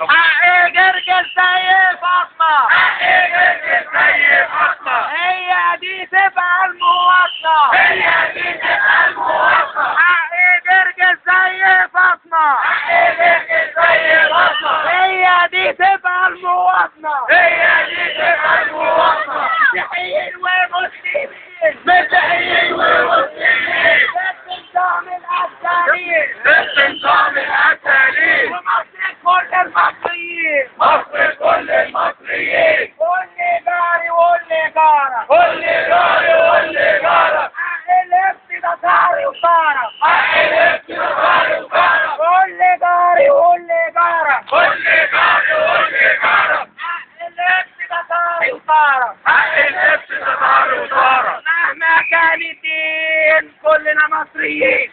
حق جرجس زي فاطمة، حق جرجس زي فاطمة، هي دي تبقى المواطنة، هي دي تبقى المواطنة. حق جرجس زي فاطمة، حق جرجس زي فاطمة، هي دي تبقى المواطنة، هي دي تبقى المواطنة. مسيحيين ومسلمين، مسيحيين ومسلمين، بس نظام الأساليب، بس نظام الأساليب، ومصر كل المصريين، مصر كل المصريين. قول لي جاري وقول لي جارك، قول لي جاري وقول لي جارك، حق القبط ده طاري وطارك، حق القبط ده طاري وطارك. قول لي جاري وقول لي جارك، قول لي جاري وقول لي جارك، حق القبط ده طاري وطارك، حق القبط ده طاري وطارك. مهما كان الدين كلنا مصريين.